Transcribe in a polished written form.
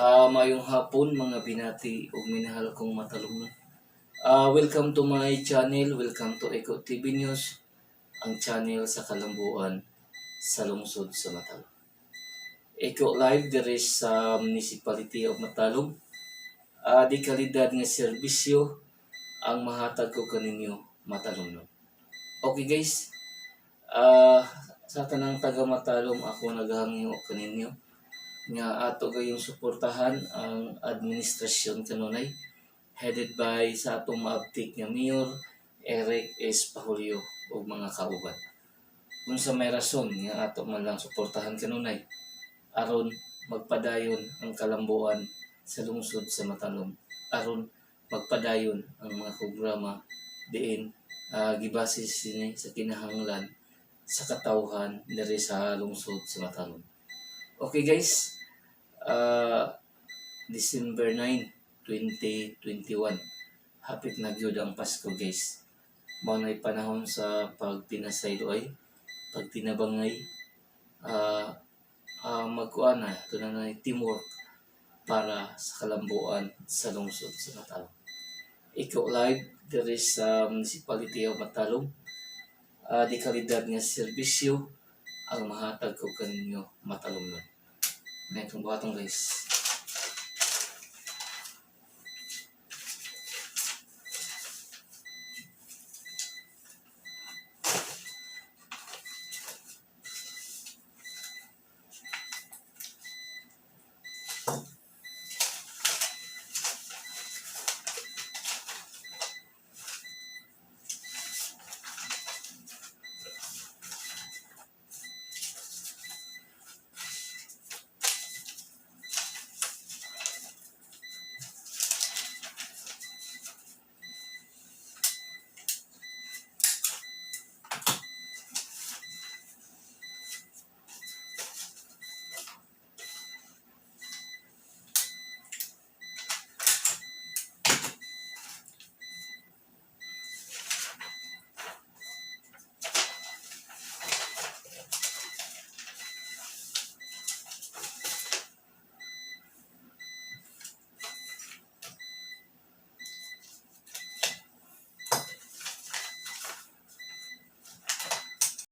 Maayong hapon, mga binati ug minahal kong matalom. Welcome to my channel, welcome to Eco TV News, ang channel sa kalambuan sa lungsod sa Matalom. Eco Live diri sa Municipality of Matalom. Di kalidad nga serbisyo ang mahatag ko kaninyo, matalom. Okay guys, sa tanang taga Matalom, ako naghangyo kaninyo nga ato gayong suportahan ang administrasyon kanunay headed by sa atong maabtik nga Mayor Eric S. Pahulyo ug mga kauban. Unsa may rason nga ato man lang suportahan kanunay? Aron magpadayon ang kalambuan sa lungsod sa Matalom. Aron magpadayon ang mga programa diin gibase sini sa kinahanglan sa katawhan diri sa lungsod sa Matalom. Okay guys, December 9, 2021. Hapit na gyud ang Pasko, guys. Mao na'y panahon sa pagtinasayloay, pagtinabangay, magkuan na, ito na na teamwork para sa kalambuan sa lungsod sa Matalom. Ikaw live diri sa Municipality of Matalom. Di kalidad nga serbisyo ang mahatag ko kaninyo, matalom nun. Na itong buhatong, guys.